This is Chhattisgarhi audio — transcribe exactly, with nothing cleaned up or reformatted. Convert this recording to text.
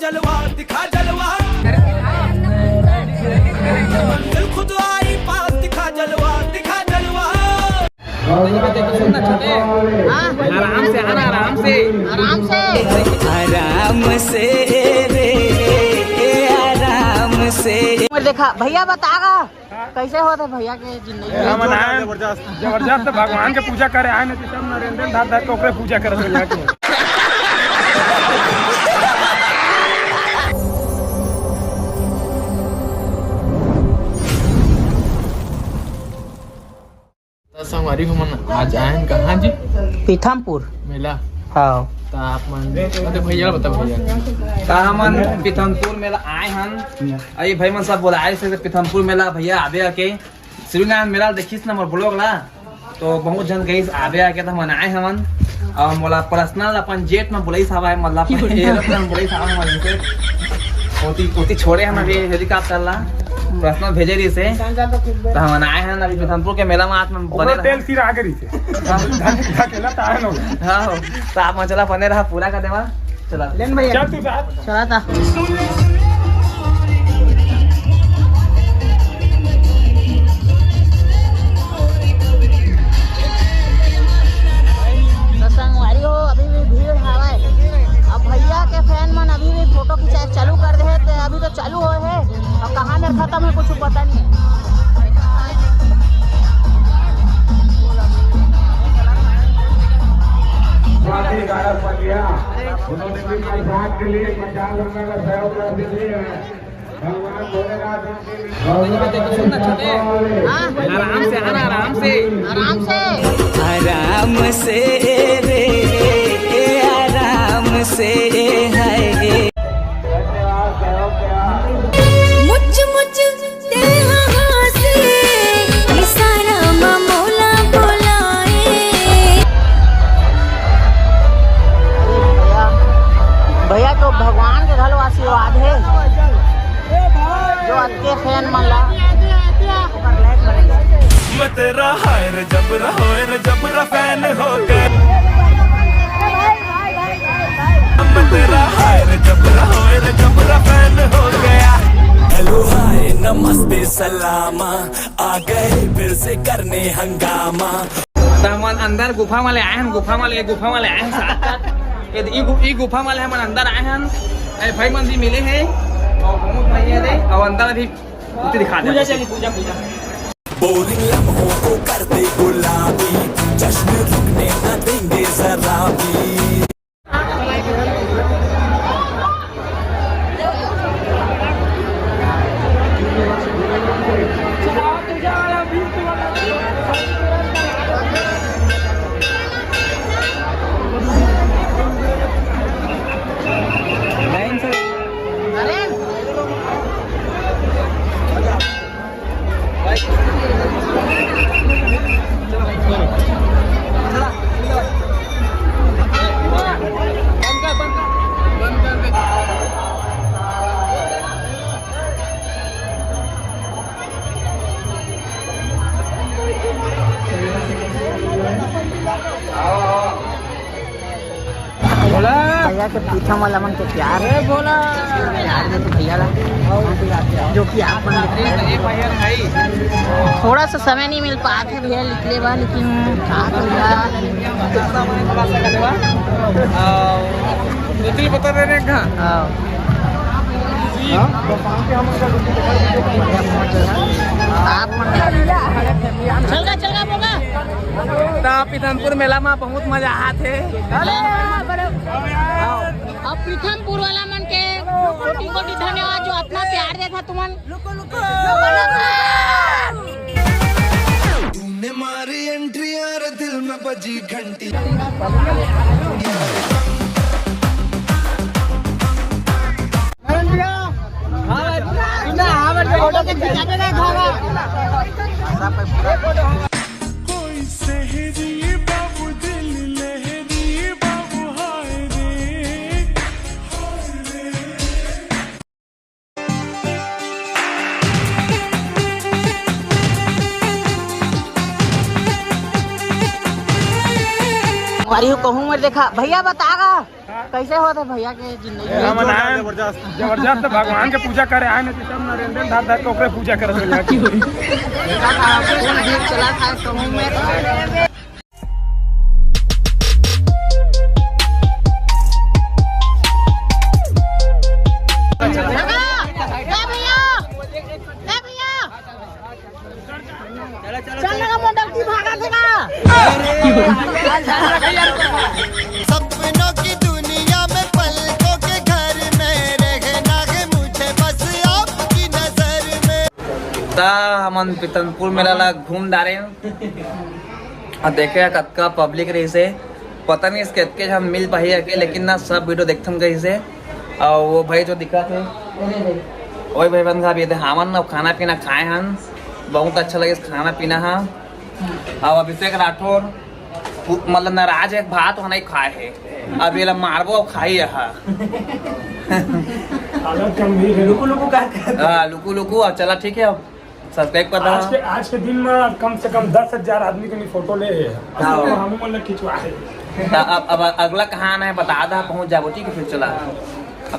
जलवा दिखा जलवा, मंजिल खुद आई पास, दिखा जलवा, दिखा जलवा। सुन ना छोटे, आराम से आना, आराम से। आराम से। आराम से रे, आराम से। देखा भैया, बता गा, कैसे होत हे भैया के जिंदगी? हमन आए जबरदस्त, जबरदस्त भगवान के पूजा करे आए न, सब नरेंद्र धार धार के ओकरे पूजा करत हो जाके। त संगवारी हो मन आज आए हन कहाँ जी? पीथमपुर। मेला। हाँ। त आप मन, अरे भैया बता भैया। त हमन पीथमपुर मेला आए हन। अरे भाई मन सब बोलाए से पीथमपुर मेला भैया आबे आके। सूर्यनारायण मेला देखिस न मोर ब्लॉग ला, तो बहुत झन कहिस आबे आके, त हमन आए हमन। अउ मोला पर्सनल अपन जेट म बुलाइस हवय, मतलब एरोप्लेन बुलाइस हवय हमन से। ओती, ओती छोड़े हन अभी हेलीकॉप्टर ला, पर्सनल भेजे रहिस हे। त हमन आए हन अभी पीथमपुर के मेला म, आज मन बने ओकरो रहा। तेल सिरा गे रहिस हे। हाँ। ढकेला तार नो। हाँ, त आप मन चला बने रहा, पूरा कर देवा। चला। लेन भैया। चल तू साथ। चला था। तो संगवारी हो, अभी भी भीड़ हवय। अब भैया के फैन मन अभी भी फोटो खिंचाए चालू कर दे हे, ते अभी तो चालू होए हे, अब कहाँ मेर खत्म हे, कुछ पता नहीं हे। स्वाति गायक बन गया। उन्होंने भी प्रसाद के लिए पचास रुपए का सहयोग कर दीजिए। भगवान भोलेनाथ उनके लिए सुन ना छोटे। हाँ। आराम से आना, आराम से। आराम से। आराम से रे, आराम से। हाय रे। मुच मुच तेहा हासे, इशारा म मोला बोलाए। भैया, भैया तो भगवान के घलो आशीर्वाद हे, जो अतके फैन मन ला ओकर लायक बने। मैं तेरा हाय रे जबरा, हाय रे जबरा फैन हो गया। मैं तेरा हाय रे जबरा, हाय रे जबरा फैन हो गया। हेलो हाय नमस्ते सलामा, आ गए फिर से करने हंगामा। त हमन अंदर गुफा वाले आए हन, गुफा वाले, गुफा वाले आए हन साथ साथ। ये, ये गु-, ये गुफा वाले हमन अंदर आए हन। ए भाई मन भी मिले हे, अउ बहुत भाई हे रे, अउ अंदर भी उतरी दिखा दे। पूजा चली, पूजा, पूजा। बोरिंग लम्हों को कर दे गुलाबी, जश्न रुकने न देंगे जरा भी। भैया के पीछा वाला मन के प्यार हे। भोला। प्यार दे तो भैया ला, जो कि आप मन थोड़ा सा समय नहीं मिल पात हे भैया निकले बा, लेकिन का करूँगा? इतनी बता दे रहे हैं कहाँ? हाँ। आप मन चल गा, चल गा, बोल गा। त पीथमपुर मेला में बहुत मजा आत हे। अरे, अब पीथमपुर वाला मन के कोटि कोटि धन्यवाद जो अतना प्यार देथा तुमन। तूने मारी एंट्री यार, दिल में बजी घंटी। कोई सहरी बाबू दिल लहरी बाबू हाय रे। अरे कहूँ मत देखा भैया, बता गा। कैसे होत हे भैया के जिंदगी? हमन आए जबरदस्त, जबरदस्त भगवान के पूजा करे आए, नहीं तो सब नरेंद्र धार धार के ओकरे पूजा करत रहे। देखा था आपको, कौन भीड़ चला था समूह में। ए भैया, ए भैया, चल लगा मोटरकी भागा देगा। सपनों की दुनिया में पलकों के घर में रहना है मुझे बस आपकी नजर में। त हमन पीतनपुर मेला ला घूम डारेन। अउ देखे कतका पब्लिक रहिसे, पता नहीं इसके अतके हम मिल पाही के, लेकिन ना सब वीडियो देखथन कहिसे। अउ वो भाई जो दिखत हे, वही भाई बन का अभी हमन ना खाना पीना खाए हन, बहुत अच्छा लगे खाना पीना हा। अब अभिषेक राठौर पु-, मतलब नाराज हे, भात वहाँ नहीं खाए हे, अब ये ला मारबो अउ खाई हा। हालत गंभीर है। लुकु लुकु का करत हे? हाँ, लुकु लुकु। अब चला, ठीक है, अब सब्सक्राइब कर आज दहा। के, आज के दिन में कम से कम दस हजार आदमी के फोटो ले हे। हाँ। हम मन ला खिंचवा हे। त अब, अब अगला कहाँ आना है बता दहा, पहुँच जाबो, ठीक है, फिर चला।